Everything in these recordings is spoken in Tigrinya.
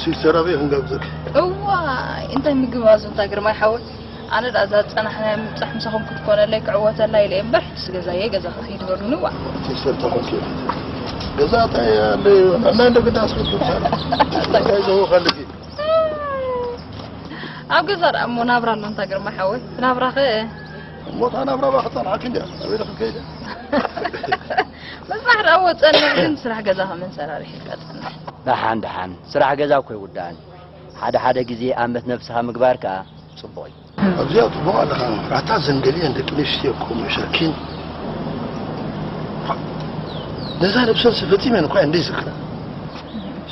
ሲስተር ኣበይ ክንጋብዘኪ? እዋይ እንታይ ምግባዙ እንታ ግርማይ ሓወይ። ኣነ ደኣ እዛ ዝጸናሕናያ ምብጻሕ ምሳኹም ክትኮነለይ ክዕወተላ ኢለ እየ እምበር ሕጅስ ገዛየ ገዛ ክኸይድ በሉኒ። ዋ ሲስተር ተኾንኪ ገዛ እንታይ ኣለዮ? ናይ እንደ ግዳ ስክት እንታይ ዘወኸልኪ? ኣብ ገዛ ደኣ እሞ ናብራ ኣሎ እንታ ግርማይ ሓወይ። ናብራኸ እሞ እታ ናብራ ባ ክጸንሓኪ እንድያ ኣበይ ዶ ክትከይደ? ምጽናሕ ደኣ እዎ ጸንሕ ግን ስራሕ ገዛ ከመን ሰራሪሕ ኢልካ ጸንሕ። ደሓን ደሓን ስራሕ ገዛ እኮ ይውዳእን ሓደ ሓደ ግዜ ኣመት ነብስኻ ምግባር ከኣ ጽቡቕ እዩ። ኣብዚኣ ጽቡቕ ኣለኻ። ኣታ ዘንገሊአን ደቂ ኣንስትዮ እኮ መሻኪን። ነዛ ነብሰንሲ ፈጺመን እኳ እንደ ይዝክራ።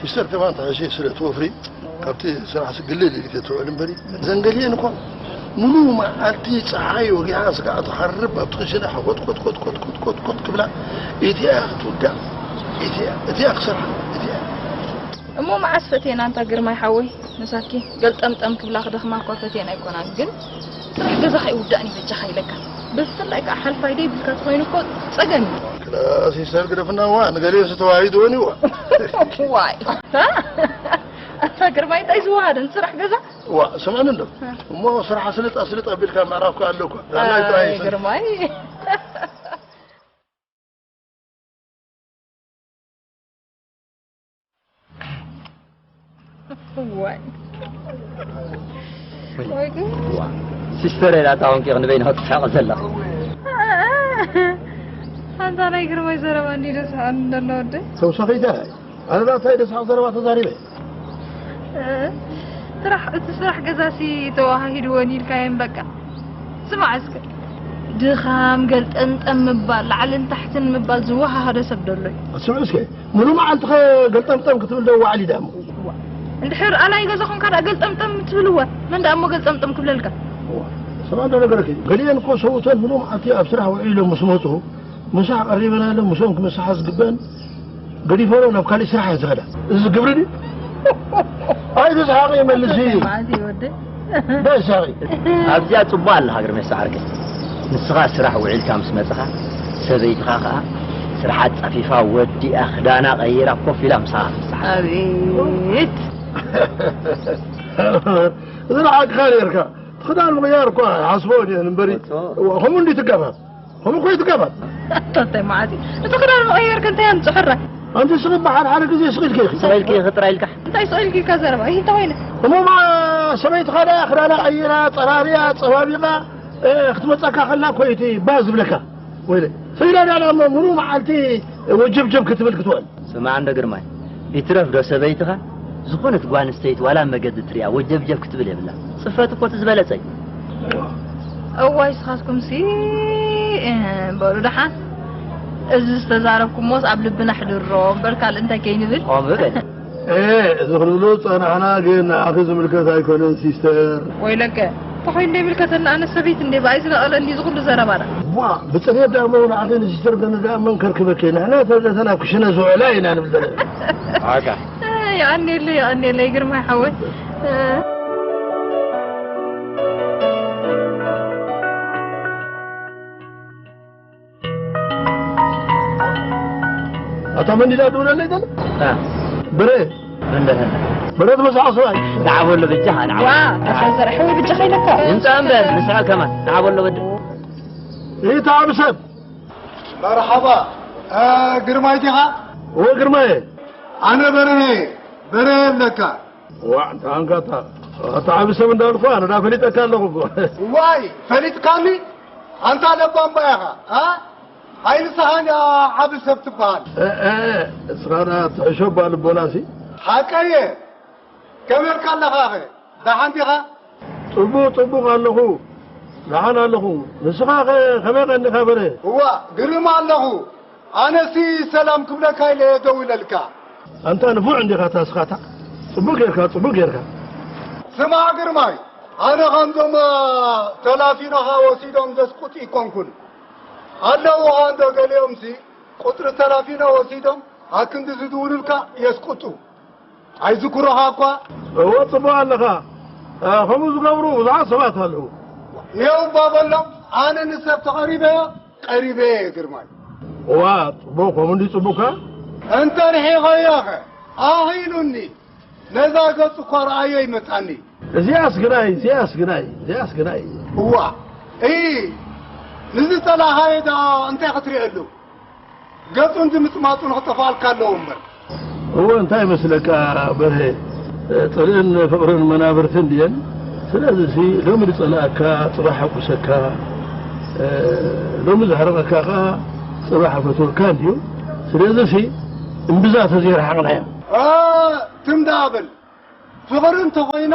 ሲስተር ከማን ተሐሴ ስለ ትወፍሪ ካብቲ ስራሕ ስግልል ኢልክ ትውዕል እምበሪ ዘንገሊአን እኳ ሙሉ መዓልቲ ጸሓይ ወጊሓ ስጋዕ ትሓርብ ኣብቲ ክሽነ ሓቆጥቆጥቆጥቆጥቆጥቆጥ ክብላ እቲኣ ክትውዳእ እቲኣ እቲኣ ክሰርሓ እቲኣ እሞ መዓስ ፈትየና እንታ ግርማይ ሓወይ ምሳኪ ገልጠምጠም ክብላ ክደኽማ እኳ ፈትየን ኣይኮናን ግን ስራሕ ገዛኻ ይውዳእኒ በጃኻ ኢለካ ብፍላይ ከዓ ሓልፋይ ደይ ብልካ ተኾይኑ እኮ ፀገም እዩ ክላ ሲስተር ግደፍና ዋ ንገሌ ዝተዋሂድወን ይዋ ዋይ ኣታ ግርማይ እንታይ ዝወሃደን ስራሕ ገዛ ዋ ስምዕኒ እንዶ እሞ ስራሕ ስልጥ ኣስልጥ ኣቢልካ ምዕራፍካ ኣለኳ ዳላይ ጥራይ ኣይ ግርማይ ዋይ ወይ ግን ዋ ሲስተር ኢላ እታ ኮንኪ ክንበይ ንኸትስሕቂ ዘለኺ ኣንታ ናይ ግርማይ ዘረባ እንዲ ደስሓኒ ዘሎ ወደይ ተውሳኺ እንታይ ኣነ ዳ እንታይ ደስሓቕ ዘረባ ተዛሪበ ስራሕ እቲ ስራሕ ገዛሲ ተዋሃሂድወን ኢልካየን በቃ ስማዕ እስከ ድኻም ገልጠምጠም ምባል ላዕልን ታሕትን ምባል ዝወሃሃደ ሰብ ደሎ እዩ ስምዑ እስከ ሙሉ መዓልትኸ ገልጠምጠም ክትብል ዶ ዋዕሊ ዳሞ እንድሕር ኣላይ ገዛ ኮንካ ዳ ገልጠምጠም ትብልወ መን ዳ እሞ ገልጠምጠም ክብለልካ ስማ እንዶ ነገረክ ገሊአን እኮ ሰውተን ሙሉ መዓልቲ ኣብ ስራሕ ውዒሎም ምስ መፁ ምሳሕ ቀሪበና ኣሎ፣ ምስኦም ክምስሓ ዝግበአን ገዲፈኦ ናብ ካሊእ ስራሕ እየ ዝኸዳ። እዚ ግብሪ ድዩ? ኣይትስሓቂ መልሲ። መዓልቲ ይወደ። በሳቂ። ኣብዚኣ ጽቡቕ ኣለኻ ግርሜሳ ዓርከይ። ንስኻ ስራሕ ውዒልካ ምስ መጽኻ ሰበይትኻ ከኣ ስርሓ ጸፊፋ ወዲኣ ክዳና ቀይራ ኮፍ ኢላ ምሳኻ ትስሓ። ኣቤት። እዚ ንሓቅኻ ኔርካ። እቲ ክዳን ምቕያር እኳ ይሓስቦ እየ እምበሪ ከምኡ እንዲ ትጋባብ ከምኡ እኮ ይትጋባብ። ኣቶተይ መዓት እዩ እቲ ክዳን መቐየር ከ እንታይ ኣምፅሖ ራ ኣንቲ ስቕ ብሓድ ሓደ ግዜ ስቕ ኢልከ ኢኺ ስቕ ኢልኪ ኢኺ ጥራይ ኢልካ እንታይ ስቕ ኢልኪ ኢልካ ዘረባ ይህ እንታይ ኮይነ እሞ ማ ሰበይትኻ ደኣ ክዳና ቀይራ ፀራርያ ፀባቢቓ ክትመፀካ ከላ እኮ እቲ ባ ዝብለካ ወይለ ሰይዳ ደኣ እሞ ሙሉ መዓልቲ ወጀብጀብ ክትብል ክትውዕል ስማዕ እንዶ ግርማይ፣ ይትረፍ ዶ ሰበይትኻ ዝኾነት ጓል ኣንስተይቲ ዋላ ኣብ መገዲ ትሪኣ ወጀብጀብ ክትብል የብላን። ጽፈት እኮ እቲ ዝበለጸ እዩ። እዋይ ንስኻትኩምሲ በሉ ደሓን እዚ ዝተዛረብኩሞስ ኣብ ልብና ኣሕድሮ እምበር ካልእ እንታይ ከይንብል። ከምኡ በል። እዚ ክንብሎ ዝጸናሕና ግን ንዓኺ ዝምልከት ኣይኮነን ሲስተር። ወይለከ ተኾይኑ ዘይምልከተኒ ኣነ ሰበይቲ እንዴ ብኣይ ዝነቐለ እንዲ ዝኹሉ ዘረባና ዋ ብፅሬት ዳሞ ንዓኺ ንሲስተር ገነ ዳኣ መን ከርክበኪ ንሕና ተለተና ኩሽነ ዝውዕላ ኢና ንብል ዘለና ኣጋ የቐኔለይ የቐኔለይ ግርማይ ሓወይ ኣታ መን ኢላ ደውለለይ ዘለ? እ። ብረ። እንደፈለ። ብረ ትመስዓ ሰብኣይ። ንዓበሎ ብጃኻ ንዓበሎ። ዋ፣ ኣታ ዘርሒ ወይ ብጃኻ ኢለካ። ይምጻእ እምበር ንስዑ ከማን ንዓበሎ ወዲ። ኢታ ብሰብ። መርሓባ። እ፣ ግርማይ ዲኻ? እወ ግርማየ። ኣነ በርሀ፣ በርሀ ኣለካ። ዋዕ እንተ ሃንካታ ኣታ ዓቢ ሰብ እንዳልኩ ኣነ ዳ ፈሊጠካ ኣለኹ እኮ። ዋይ ፈሊጥካኒ ኣንታ ለባም ባያኻ ኣ ኣይንስኻን ዓቢ ሰብ ትበሃል። እእ እስኻ ዳ ትሕሾ እባ ልቦናሲ። ሓቀየ ከመልካ ኣለኻኸ ደሓን ዲኻ? ጽቡቕ ጽቡቕ ኣለኹ ደሓን ኣለኹ። ንስኻኸ ከመይ ቀኒኻ በለ? እዋ ግርም ኣለኹ። ኣነሲ ሰላም ክብለካ ኢለ እየ ደው ኢለልካ። ኣንታ ንፉዕ እንዲኻ ታስኻታ ጽቡቅ ጌርካ ጽቡቅ ጌርካ። ስማዕ ግርማይ ኣነ ከምዞም ተላፊኖኻ ወሲዶም ዘስቁጥ ይኮንኩን ኣለውኻ እንዶ ገሊኦምሲ ቁጽሪ ተላፊኖ ወሲዶም ኣክንዲ ዝድውሉልካ የስቁጡ። ኣይዝክሮኻ እኳ። እወ ጽቡቕ ኣለኻ። ከምኡ ዝገብሩ ብዙሓት ሰባት ኣለዉ። ኔው እባ በሎም ኣነ ንሰብ ተቐሪበዮ ቀሪበ እየ ግርማይ። እዋ ጽቡቕ ከምኡ እንዲ ጽቡቕካ። እንተ ርሒቐዮኸ ኣኺሉኒ። ነዛ ገጹ እኳ ረኣዮ ይመጻኒ። እዚኣስ ግናይ፣ እዚኣስ ግናይ፣ እዚኣስ ግናይ። እዋ፣ እይ፣ ንዝጸላኻዮ ደኣ እንታይ ክትሪኤሉ? ገጹ እንጂ ምጽማጹ ንኽጠፍኣልካ ኣለዎ እምበር። እወ፣ እንታይ ይመስለካ በርሄ፣ ጽልእን ፍቕርን መናብርትን ድየን? ስለዚ ሲ ሎሚ ዝጸላእካ ጽባሕ ሕጉሰካ፣ እ፣ ሎሚ ዘሕርቐካ ኸኣ ጽባሕ ፈትወካ እንድዩ። ስለዚ ሲ እምብዛ ተዘይረሓቕናዮ። እ፣ ትም ደኣ በል። ፍቕሪ እንተኾይና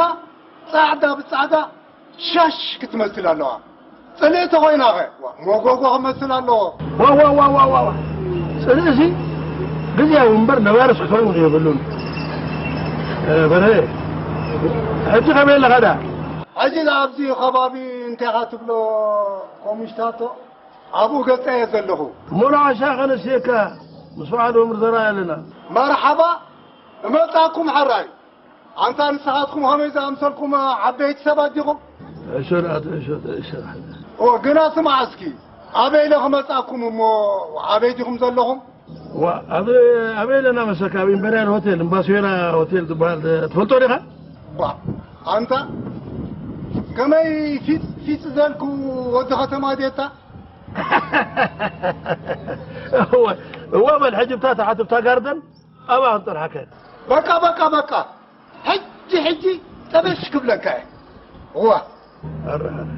ጻዕዳ ብጻዕዳ ሻሽ ክትመስል ኣለዋ። ጽልኢ ተኾይናኸ ዋ፣ ሞጎጎ ክመስል ኣለዎ። ዋ፣ ዋ፣ ዋ፣ ዋ፣ ዋ፣ ዋ። ጽልኢሲ ግዝያዊ እምበር ነባርስ ክኸውን የብሉን። እ፣ በርሀ፣ ሕጂ ከመይ ኣለኻ ደኣ? ሕጂ ኣብዚ ከባቢ እንታይ ኢኻ ትብሎ ኮሚሽታቶ? ኣብኡ ገጸ እየ ዘለኹ። እሞ ንዓሻ ከነስየካ ምስ በዓል ወምር ዘርኣይ ኣለና። መርሓባ፣ እመጻኩም ሕራይ። ኣንታ ንስኻትኩም ከመይ ዝኣምሰልኩም ዓበይቲ ሰባት ዲኹም? እሾ ደኣ፣ እሾ፣ እሾ። ኦ፣ ግና ስማዕ እስኪ፣ ኣበይ ኢለ ክመጻኩም እሞ፣ ኣበይ ዲኹም ዘለኹም? ዋ፣ ኣብ፣ ኣበይ ኢለና መሰካ? ኣብ ኢምፔርያል ሆቴል፣ እምባስዌራ ሆቴል ዝበሃል ትፈልጦ ዲኻ? ዋ፣ ኣንታ ከመይ ፊጥ ፊጥ ዘልኩ ወዲ ከተማ ዴታ? እወ፣ እወ፣ በል ሕጂ ብታ ተሓትብታ ጋርደን ኣብኣ ክንጠርሓከ። በቃ፣ በቃ፣ በቃ። ሕጂ፣ ሕጂ ጠበሽ ክብለካ እየ። እዋ። ኣረ፣ ኣረ።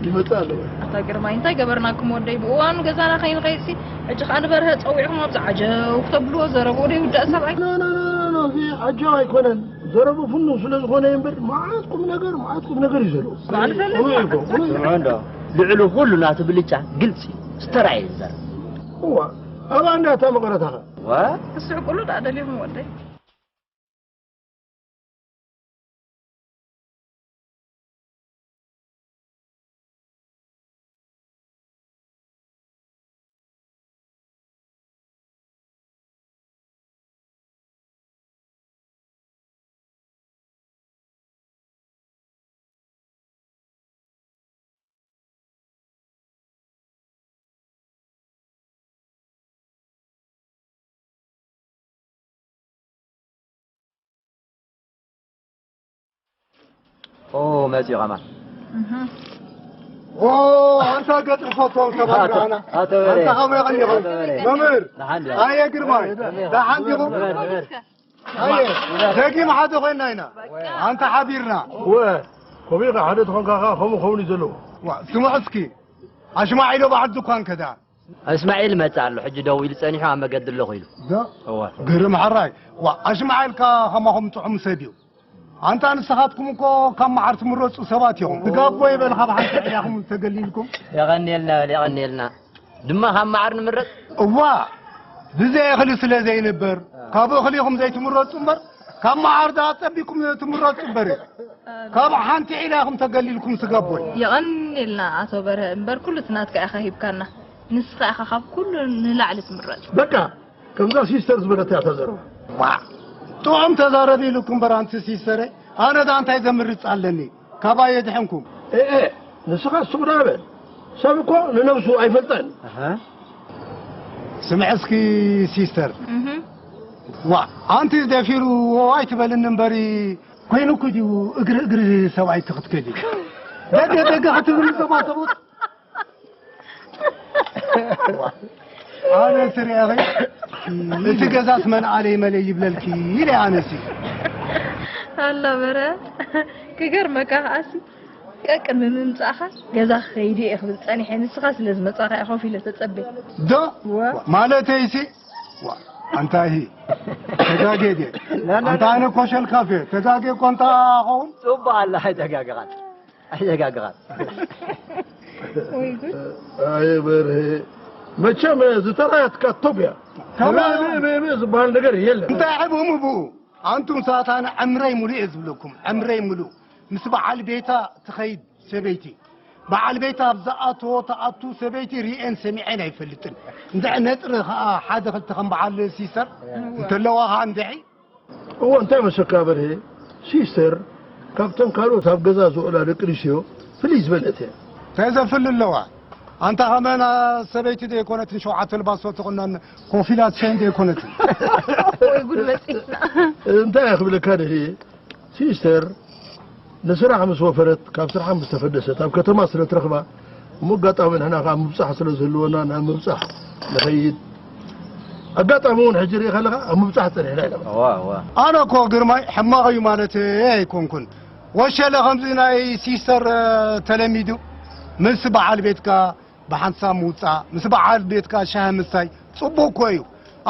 ይመጽእ ኣሎ። ኣታ ግርማይ፣ እንታይ ገበርናኩም ወደይ? ብእዋኑ ገዛና ከይንኸይድሲ፣ ሕጂ ኸኣ ንበርሀ ጸዊዕኹም ኣብዚ ዓጀው ክተብልዎ ዘረብኡ ዶ ይውዳእ ሰብኣይ? ኖ፣ ኖ፣ ኖ፣ ኖ፣ ኖ፣ እዚ ዓጀው ኣይኮነን። ዘረቡ ፍኑው ስለ ዝኾነ እዩ እምበር፣ መዓት ቁም ነገር፣ መዓት ቁም ነገር እዩ ዘለዎ። በዓል ፈለማ። ቁኑዕ እዩ እኮ፣ ቁኑዕ እዩ። ስምዑ እንዶ፣ ልዕሊ ኩሉ ናቱ ብልጫ ግልጺ፣ ዝተራእየ ዝዛረብ። እዋ፣ ኣብ ኣንዳ እታ መቐረታኸ? ዋ? ክስሕቁሉ ደኣ ደሊኹም ወደይ። ኦ መጺኡ ኸማን። ኦ፣ ኣንታ ገጽ ፈቶም ሰባት ኣቶ፣ ኣና። ኣቶ በሬ። ኣንታ ኸመይ ቐኒኹም? ኣቶ በሬ። መምህር። ደሓን ዲኹም? ኣየ ግርማይ። ደሓን ዲኹም? ንበር፣ ንበር። ኣየ፣ ደጊም ሓደ ኮይና ኢና። ኣንታ ሓቢርና። ወ፣ ኮሚኻ ሓደ ትኾንካ ኸዓ ከምኡ ኸውን እዩ ዘለዎ። ዋ፣ ስምዑ እስኪ። ኣሽማዒሎ በዓል ድኳን ከዳ። እስማዒል መጽእ ኣሎ፣ ሕጂ ደው ኢሉ ጸኒሑ ኣብ መገዲ ኣለኹ ኢሉ። ዶ? እወ። ግርም ሕራይ። ዋ፣ ኣሽማዒልካ ከማኹም ጥዑም ሰብ እዩ። ኣንታ ንስኻትኩም እኮ ካብ መዓር ትምረጹ ሰባት ኢኹም። ትጋቦ ይበል ካብ ሓንቲ ዕያኹም ተገሊልኩም። የቐንየልና በል፣ የቐንየልና። ድማ ካብ መዓር ንምረጽ። እዋ፣ ብዘይ እኽሊ ስለ ዘይንበር፣ ካብ እኽሊ ኢኹም ዘይትምረጹ እምበር፣ ካብ መዓር ደኣ ጸቢኩም ትምረጹ እምበር። ካብ ሓንቲ ዒላ ኢኹም ተገሊልኩም ስጋቦይ። የቐንየልና ኣቶ በርሀ፣ እምበር ኩሉ እቲ ናትካ ኢኻ ሂብካና። ንስኻ ኢኻ ካብ ኩሉ ንላዕሊ ትምረጽ። በቃ፣ ከምዛ ሲስተር ዝበለታ እያ እታ ዘረባ። ዋ፣ ጥዑም ተዛረቢ ኢሉኩም እምበር ኣንቲ ሲስተረይ፣ ኣነ ደኣ እንታይ ዘምርጽ ኣለኒ? ካባይ የድሕንኩም። ኤ፣ ኤ፣ ንስኻ ስቕ ደኣ በል። ሰብ እኮ ንነብሱ ኣይፈልጠን። ኣሃ። ስምዒ እስኪ ሲስተር። እህ። ዋ፣ ኣንቲ ደፊሩ ዎ ኣይትበልኒ እምበሪ፣ ኮይኑኪ ድዩ እግሪ እግሪ ሰብኣይ ትኽትከዲ? ደገ ደገ ክትብል ሰባ ሰቦት። ኣነ ስሪኣኺ፣ እቲ ገዛስ መን ኣለይ መለይ ይብለልኪ ኢለ ኣነሲ። ኣላ በረ፣ ክገርመካ ከኣሲ፣ ቀቅድሚ ምምጻእኻ ገዛ ክኸይድ እየ ክብል ጸኒሐ፣ ንስኻ ስለ ዝመጻኻ እየ ኮፍ ኢለ ተጸቤ። ዶ? ዋ። ማለተይሲ፣ ዋ፣ ኣንታ ይሂ፣ ተጋጌ ድየ? ና፣ ና፣ ኣንታ ና። ኣነ ኮሸል ካፌ፣ ተጋጌ እኮ እንታ ኸውን? ጽቡቕ ኣላ፣ ኣይተጋገኻን። ኣይተጋገኻን። ወይ ጉድ። ኣየ በርሄ፣ መቸም ዝተራያትካ ቶብ እያ። ከመይ? እበ፣ እበ፣ እበ ዝበሃል ነገር የለን። እንታይ ሕብኡ ምብኡ? ኣንቱም ሰባት ኣነ ዕምረይ ሙሉእ እየ ዝብለኩም፣ ዕምረይ ሙሉእ። ምስ በዓል ቤታ ትኸይድ ሰበይቲ፣ በዓል ቤታ ኣብ ዝኣተዎ ትኣቱ ሰበይቲ ርእየን ሰሚዐን ኣይፈልጥን። እንድዒ ነጥሪ ኸኣ ሓደ ክልተ ከም በዓል ሲስተር እንተለዋ ኸኣ እንድዒ። እወ፣ እንታይ መሰካ በርሄ፣ ሲስተር ካብተን ካልኦት ኣብ ገዛ ዝውዕላ ደቂ ኣንስትዮ ፍልይ ዝበለት እያ። እንታይ ዘፍሊ ኣለዋ? ኣንታ ኸመና ሰበይቲ ዘይኮነትን ሸውዓተ ልባሶ ትቑነን ኮፊላት ሸይን ዘይኮነትን። ወይ ጉድ መጺና። እንታይ ክብለካ ደልየ፣ ሲስተር፣ ንስራሕ ምስ ወፈረት፣ ካብ ስራሕ ምስ ተፈደሰት፣ ኣብ ከተማ ስለ ትረኽባ፣ እሞ ኣጋጣሚ ንሕና ከዓ ምብጻሕ ስለ ዝህልወና ናብ ምብጻሕ ንኸይድ። ኣጋጣሚ እውን ሕጂ ርኢ ከለኻ ኣብ ምብጻሕ ጸኒሕና ኢና። እዋ እዋ ኣነ እኮ ግርማይ ሕማቕ እዩ ማለት ኣይኮንኩን። ወሸለ ከምዚ ናይ ሲስተር ተለሚዱ ምስ በዓል ቤትካ ብሓንሳብ ምውፃእ ምስ በዓል ቤትካ ሻሂ ምስታይ ፅቡቅ እኮ እዩ።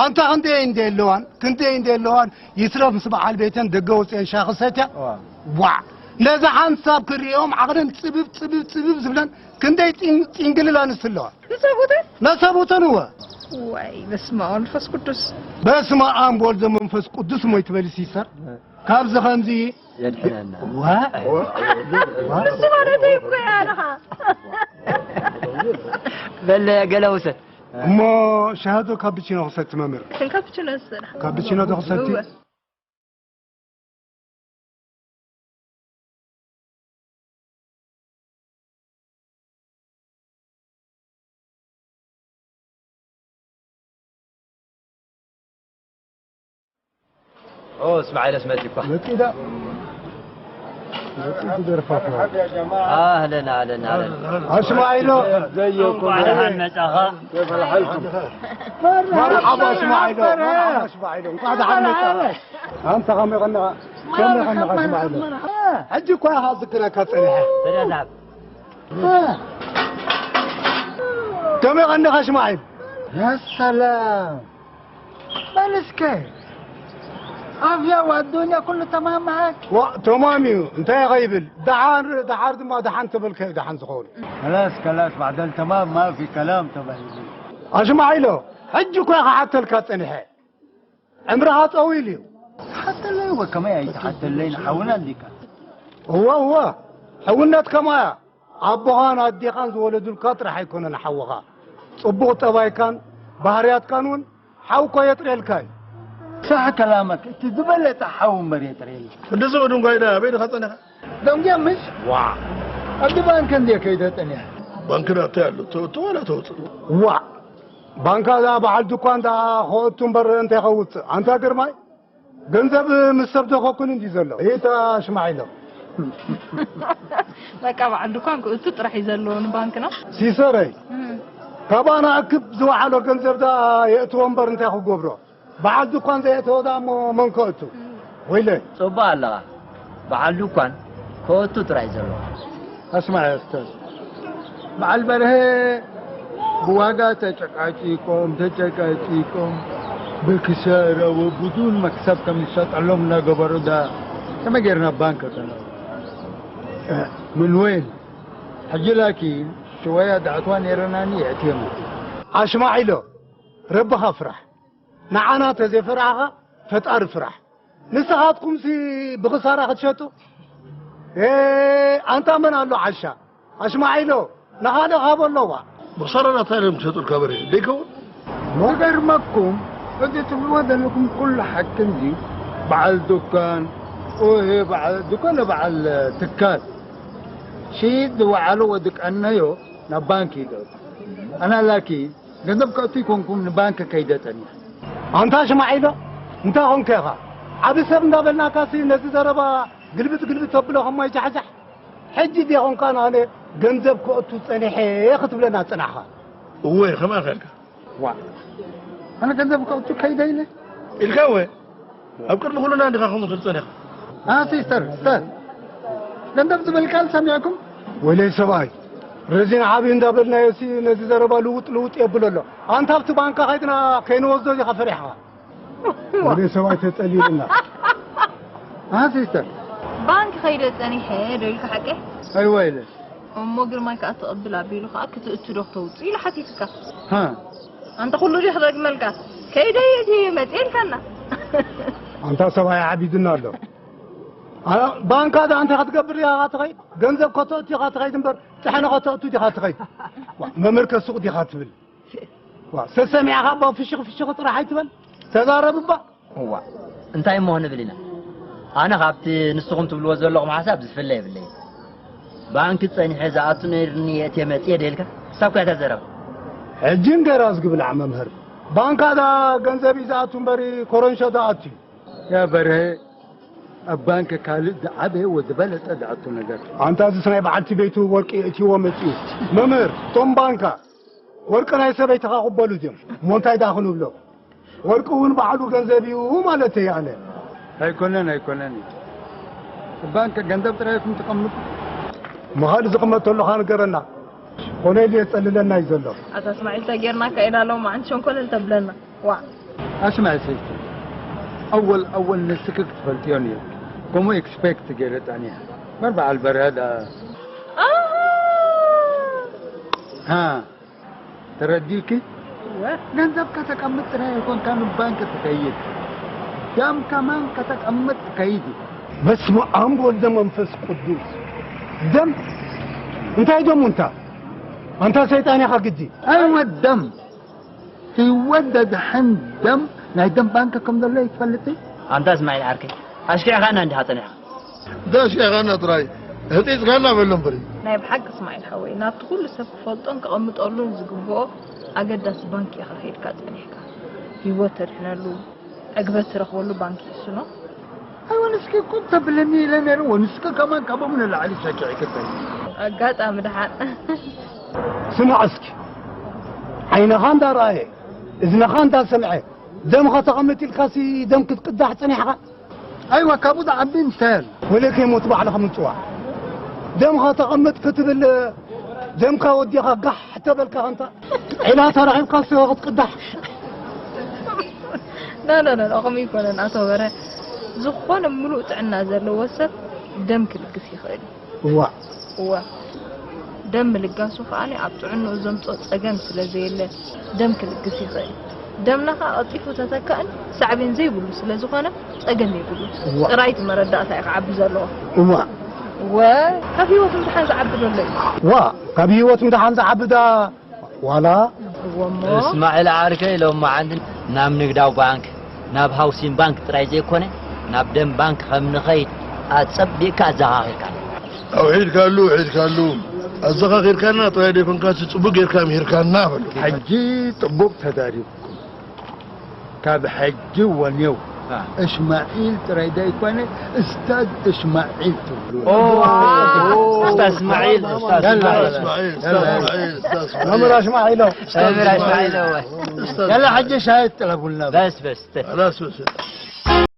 ኣንታ ክንደይ እንደ ኣለዋን ክንደይ እንደ ኣለዋን ይትረፍ ምስ በዓል ቤተን ደገ ወፅአን ሻሂ ክሰትያ። ዋዕ፣ ነዚ ሓንሳብ ክርእዮም ዓቕለን ፅብብ ፅብብ ፅብብ ዝብለን ክንደይ ፂን- ፂንግልል ኣንስቲ ኣለዋ። ንሰቡትን ነሰቡተን እወ። ወይ በስመ ኣብ መንፈስ ቅዱስ። በስመ ኣብ ወልድ መንፈስ ቅዱስ ሞይ ትበሊ ሲስተር። ካብዚ ከምዚ የድሕነና። ዋዕ፣ እሱ ማለተይ እኮ እያ ኣለኻ። በለ ገለ ውሰድ። እሞ ሻሂ ዶ ካፕቺኖ ክሰቲ መምህር? ካፕቺኖ ዝሰራሕ ካፕቺኖ ዶ ክሰቲ? እወ። ኦ እስማዒለስ መፂ እኳ። መፂዳ መፂ ትደርፋ እኮ። ኣህለን ኣህለን ኣህለን። ኣሽማዒሎ زيكم እንኳዕ ደሓን መጻኻ። كيف حالكم؟ መርሓባ ኣሽማዒሎ መርሓባ ኣሽማዒሎ እንኳዕ ደሓን መፃኻ። ኣንታ ከመይ ቀንኻ ከመይ ቀንኻ ኣሽማዒሎ? ሕጂ እኳ ኢኻ ዝክረካ ፀኒሐ። ተዳዛብ ከመይ ቀንኻ ኣሽማዒል? يا سلام. مالسكي؟ عافية والدنيا كله تمام معك؟ ዋ ተማም እዩ እንታይ ኢኻ ይብል። ደሓር ደሓር ድማ ደሓን ተበልካ እዩ ደሓን ዝኸውን። خلاص خلاص بعد التمام ما في كلام تبع. ኣሽማዒሎ ሕጂ እኳ ኢኻ ሓተልካ ፀኒሐ። ዕምርኻ ጠዊሉ እዩ። حتى لو كما يتحتى لين حاولنا ذيك. እወ እወ ሕውነት ከማያ ኣቦኻን ኣዴኻን ዝወለዱልካ ጥራሕ ኣይኮነን ሓውኻ። ፅቡቕ ጠባይካን ባህርያትካን እውን ሓው እኮ የጥርየልካ እዩ። صح كلامك. انت دبلت حاول مريت ريل. እንደዚ ወድንጓይና ኣበይ ድኻ ጸኒኻ? دونجا مش؟ ዋ أدبان كان دي كيدا تنيا. ባንክና እንታይ ኣሎ? ተወጥቶ ዋላ ተወጥቶ? ዋ ባንካ እዛ በዓል ድኳን ዳ ከወቱ እምበር እንታይ ከውፅእ? ኣንታ ግርማይ ገንዘብ ምስ ሰብ ዶ ከኩን እንዲ ዘሎ ይታ ሽማዒሎ። በቃ በዓል ድኳን ክእቱ ጥራሕ እዩ ዘለዎ ንባንክና። ሲሰረይ ካባና እክብ ዝወዓሎ ገንዘብ ዳ የእትዎ እምበር እንታይ ክገብሮ? በዓል ድኳን ዘየእተወ ዳ እሞ መን ከእቱ? ወይለይ። ጽቡቕ ኣለኻ። በዓል ድኳን ከእቱ ጥራይ ዘሎ። اسمع يا أستاذ. በዓል በርሀ ብዋጋ ተጨቃጭቆም ተጨቃጭቆም ብክሳራ ወብዱን መክሰብ ከም ዝሸጠሎም እናገበሩ ዳ ከመይ ጌርና ባንክ ከና ምን ወይን ሕጂ ላኪን ሽወያ ዳዕትዋ ነይረናኒ የእትዮም ኣሽማዒሎ ረብኻ ፍራሕ። ንዓና ተዘይፈራሕኻ ፈጣሪ ፍራሕ። ንስኻትኩምሲ ብኽሳራ ክትሸጡ? ኤ፣ ኣንታ መን ኣሎ ዓሻ? ኣሽማዒሎ ንኻልእ ሃቦ ኣለዋ። ብኽሳራ ናታ እዮም ክሸጡልካ በርሄ ደይከውን? ዝገርመኩም እዚ ትብልዎ ዘለኩም ኩሉ ሓቂ እንዲ በዓል ዱካን ኦሄ በዓል ዱካን በዓል ትካል ሽይጥ ዝወዓሎ ወዲ ቀነዮ ናብ ባንክ ይገቡ ኣና ላኪ ገንዘብ ከእቱ ይኮንኩም ንባንክ ከይደ ጸኒሕ ኣንታ ሽማዒሎ እንታይ ኾንከ ኢኻ? ዓቢ ሰብ እንዳበልናካሲ ነዚ ዘረባ ግልብጥ ግልብጥ ተብሎ ከማይ ጃሕጃሕ ሕጂ ዲኾንካ ንኣነ ገንዘብ ከእቱ ጸኒሐ ክትብለና ጽናሕኻ። እወ ከማኻ ኢልካ ዋ ኣነ ገንዘብ ከእቱ ከይደ ኢለ ኢልካ እወ ኣብ ቅድሚ ኩሉና እንዲኻ ከምኡ ትብል ጸኒኻ ኣ ሲስተር ስተር ገንዘብ ዝብል ቃል ሰሚዕኩም ወይለይ ሰብኣይ ረዚን ዓብዩ እንዳበልናዮሲ ነዚ ዘረባ ልውጥ ልውጥ የብል ኣሎ። ኣንታ ኣብቲ ባንካ ከይድና ከይንወስዶ ዲኻ ፈሪሕኻ? ወደ ሰብኣይ ተጸሊልና ኣ ሲስተር ባንክ ከይደ ጸኒሐ ዶ ኢልካ ሓቀይ? ኣይዋ ኢለ እሞ ግርማይ ከኣ ትቕብል ኣቢሉ ከኣ ክትእቱ ዶ ክተውጽእ ኢሉ ሓቲትካ። ሃ ኣንተ ኩሉ ዲኽ ደግመልካ ከይደ እየ ድየ መጽኤ ኢልካና። ኣንታ ሰብኣይ ዓቢድና ኣሎ። ኣ፣ ባንካ ዳ እንታይ ክትገብር ኢኻ ትኸይድ? ገንዘብ ከተእቱ ኢኻ ትኸይድ እምበር ጥሕኒ ከተእቱ ዲኻ ትኸይድ? ዋ፣ መምህር ከሱቕ ዲኻ ትብል? ዋ፣ ሰሰሚዕኻ እባ ፍሽኽ ፍሽኽ ጥራሕ ኣይትበል። ተዛረብ እባ። እዋ እንታይ እሞ ክንብል ኢና? ኣነ ካብቲ ንስኹም ትብልዎ ዘለኹም ሓሳብ ዝፍለ የብለይን። ባንኪ ጸኒሐ ዝኣቱ ነይርኒ የእትየ መጽየ ዶ ኢልካ? ሳብ እኮ እያ እታ ዘረባ። ሕጂ እንገራዝ ግብላዕ መምህር። ባንካ ዳ ገንዘብ እዩ ዝኣቱ እምበሪ ኮረንሾ ዳ ኣቱ እዩ። ያ በርሀ፣ ኣብ ባንክ ካልእ ዝዓበየ ወ ዝበለጸ ዝኣቱ ነገር። ኣንታ እዚስ ናይ በዓልቲ ቤቱ ወርቂ እትይዎ መጺኡ። መምህር፣ እቶም ባንካ ወርቂ ናይ ሰበይትኻ ክበሉ ድዮም? እሞ እንታይ ዳ ክንብሎ? ወርቂ እውን ባዕሉ ገንዘብ እዩ ማለት እየ ኣነ። ኣይኮነን፣ ኣይኮነን። ባንክ ገንዘብ ጥራይ ኢኹም ትቐምጡ? መኻል ዝቕመጥ ተሎኻ ንገረና። ኮነ ኢሉ የጸልለና እዩ ዘሎ። ኣታ እስማዒል ተጌርናካ ኢና ሎማዓንቲ ሸንኮለል ተብለና። ዋ። ኣስማዕ ሰይቲ፣ ኣወል ኣወል ንስኪ ክትፈልጥዮ ነይሩ። ከምኡ ኤክስፔክት ገይረ ጸኒሐ። እምበር በዓል በርሀ ደኣ። ኣሃ። ሃ፣ ተረዲእኪ? ወ። ገንዘብ ከተቀምጥ ጥራይ ኣይኮንካ ንባንክ ትኸይድ። ደም ከማን ከተቀምጥ ትኸይድ። በስመ ኣብ ወልደ መንፈስ ቅዱስ። ደም? እንታይ ደሙ እንታ? ኣንታ ሰይጣን ኢኻ ግዲ። ኣይወ ደም። ህይወት ደድሕን ደም ናይ ደም ባንክ ከም ዘሎ ይትፈልጥ? ኣንታ እስማዒል ዓርከይ፣ ኣሽኪዕኻና እንዲኻ ጸኒሕካ። እንታይ ኣሽኪዕኻና ጥራይ? ህጢጽካና በሎ እምበሪ። ናይ ብሓቂ እስማዒል ሓወይ፣ ናብቲ ኩሉ ሰብ ክፈልጦን ክቐምጠሉን ዝግብኦ ኣገዳሲ ባንክ ኢኻ ከይድካ ጸኒሕካ። ህይወት ተድሕነሉ፣ ዕግበት ትረኽበሉ ባንክ ይስኖ። ኣይወ ንስኪ እኮ ተብለኒ ኢለ ነይረ፣ ወንስኪ ከማን ካብኦም ንላዕሊ ሰኪዕኪ ተይ። ኣጋጣሚ ደሓን። ስማዕ እስኪ፣ ዓይንኻ እንዳረኣየ፣ እዝንኻ እንዳሰምዐ፣ ደምኻ ተቐምጥ ኢልካሲ ደም ክትቅዳሕ ጸኒሕኻ? ኣይወ ካብኡ ዝዓቢ እንታይ ኣሎ? ወለከ ሞት ባዕልኻ ምጽዋዕ። ደምኻ ተቐምጥ ክትብል፣ ደምካ ወዲኻ ጋሕ ተበልካ ኣንታ። ዒላ ተረኺብካ ስወ ክትቅዳሕ። ና፣ ና፣ ና፣ ና፣ ከምኡ ኣይኮነን ኣቶ በረ። ዝኾነ ምሉእ ጥዕና ዘለዎ ሰብ ደም ክልግስ ይኽእል እዩ። እዋ። እዋ። ደም ምልጋሱ ከኣ ኣብ ጥዕንኡ ዘምጽኦ ጸገም ስለ ዘየለ ደም ክልግስ ይኽእል። ደምና ከኣ ቀልጢፉ ተተካእን ሳዕቤን ዘይብሉ ስለ ዝኾነ ጸገም የብሉን። እዋ። ጥራይ እቲ መረዳእታ እዩ ክዓቢ ዘለዎ። እዋ። እወ፣ ካብ ህይወት ምድሓን ዝዓቢ ዘሎ እዩ። ዋ፣ ካብ ህይወት ምድሓን ዝዓቢ ዳ ዋላ? እወ እሞ። እስማዒል ዓርከይ፣ ሎማዓንቲ ናብ ንግዳዊ ባንክ፣ ናብ ሃውሲን ባንክ ጥራይ ዘይኮነ፣ ናብ ደም ባንክ ከም ንኸይድ ኣጸቢቕካ ኣዘኻኺርካና። ኣውሒድካሉ፣ ኣውሒድካሉ። ኣዘኻኺርካና ጥራይ ዘይኮንካስ ጽቡቕ ጌርካ ምሂርካና በሉ። ሕጂ ጽቡቕ ተዛሪብኩም። ካብ ሕጂ ወኔው አ። እስማዒል ጥራይ ዘይኮነ፣ እስታዝ እስማዒል ትብሉ። ኦ፣ ኡስታዝ እስማዒል፣ ኡስታዝ ያላ። እስማዒል። እስማዒል፣ ኡስታዝ እስማዒል፣ ኡስታዝ እስማዒል። መምህር እስማዒል፣ እወ። ኡስታዝ ያላ እስማዒል። ሕጂ ሻሂ ጥለቡልና። በስ፣ በስ፣ ተ- خلاص، بس.